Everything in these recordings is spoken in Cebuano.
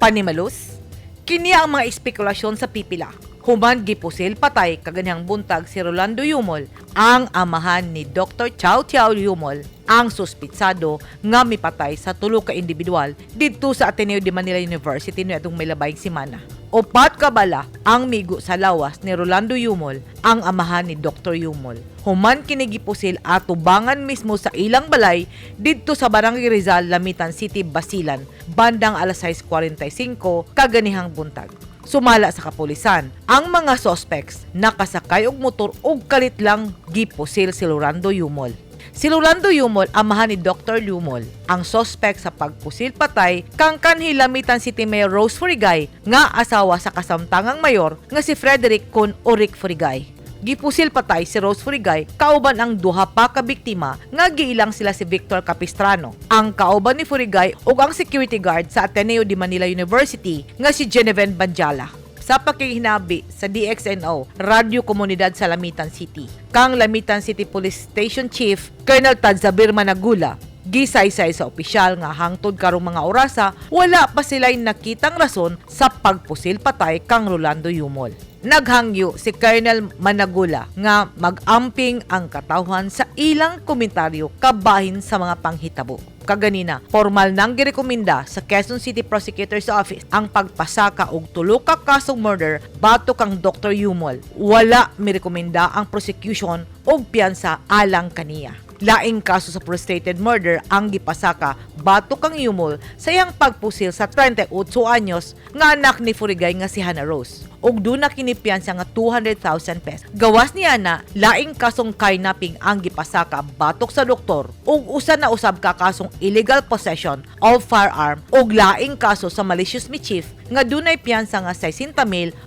Panimalos? Kini ang mga espekulasyon sa pipila human gipusil patay kaganihang buntag si Rolando Yumol, ang amahan ni Dr. Chow Tiao Yumol, ang suspitsado nga mipatay sa tulo ka individual didto sa Ateneo de Manila University niadtong may labayng semana. Upat ka bala ang migo sa lawas ni Rolando Yumol, ang amahan ni Dr. Yumol, human kini gipusil atubangan mismo sa ilang balay didto sa Barangay Rizal, Lamitan City, Basilan, bandang alas 6:45 kaganihang buntag. Sumala sa kapulisan, ang mga suspects nakasakay og motor ug kalit lang gipusil si Rolando Yumol. Si Rolando Yumol, amahan ni Dr. Yumol, ang suspect sa pagpusil patay kang kanhi Lamitan City Mayor Rose Furigay nga asawa sa kasamtangang mayor nga si Frederick Kun Oric Furigay. Gipusil patay si Rose Furigay kauban ang duha pa ka biktima nga giilang sila si Victor Capistrano, ang kauban ni Furigay, ug ang security guard sa Ateneo de Manila University nga si Geneven Banjala. Sa pakihinabi sa DXNO, Radyo Komunidad sa Lamitan City, kang Lamitan City Police Station Chief Colonel Tadzabir Managula, gisaysay sa opisyal nga hangtod karong mga orasa, wala pa sila'y nakitang rason sa pagpusil patay kang Rolando Yumol. Naghangyo si Colonel Managula nga mag-amping ang katawhan sa ilang komentaryo kabahin sa mga panghitabo. Kaganina, formal nang girekomenda sa Quezon City Prosecutor's Office ang pagpasaka og tulo ka kasong murder batok kang Dr. Yumol. Wala mirekomenda ang prosecution og piyansa alang kaniya. Laing kaso sa frustrated murder ang gipasaka batok kang Yumol sa iyang pagpusil sa 38 anyos nga anak ni Furigay nga si Hannah Rose, ug duna kini piyansa nga 200,000 pesos. Gawas niya na, laing kasong kidnapping ang gipasaka batok sa doktor ug usa na usab ka kasong illegal possession of firearm ug laing kaso sa malicious mischief nga dunay piyansa nga 60,000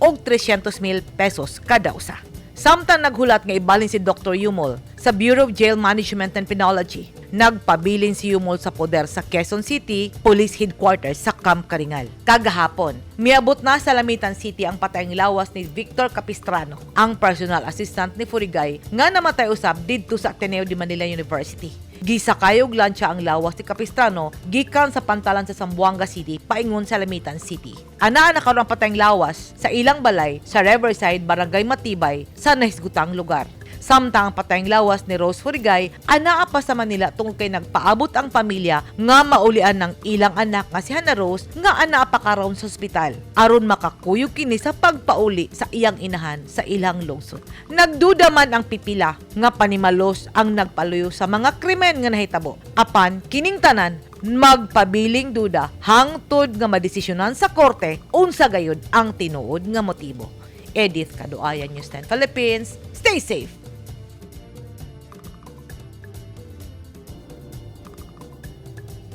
ug 300,000 pesos kada usa. Samtang naghulat nga ibalin si Dr. Yumol sa Bureau of Jail Management and Penology, nagpabilin si Yumol sa poder sa Quezon City Police Headquarters sa Camp Karingal. Kagahapon, miabot na sa Lamitan City ang patayng lawas ni Victor Capistrano, ang personal assistant ni Furigay nga namatay usab didto sa Ateneo de Manila University. Gisakay og lansya ang lawas ni Capistrano gikan sa pantalan sa Zamboanga City paingon sa Lamitan City. Anaa na karon ang patayng lawas sa ilang balay sa Riverside, Barangay Matibay, sa nahisgutang lugar. Samtang ang patayng lawas ni Rose Furigay anaa pa sa Manila tungod kay nagpaabot ang pamilya nga maulian ng ilang anak nga si Hannah Rose nga anaa pa karon sa ospital aron makakuyog kini sa pagpauli sa iyang inahan sa ilang lungsod. Nagduda man ang pipila nga panimalos ang nagpaluyo sa mga krimen nga nahitabo. Apan kining tanan magpabiling duda hangtod nga madesisyonan sa korte unsa gayud ang tinuod nga motibo. Edith Kaduayan, News 10 Philippines. Stay safe.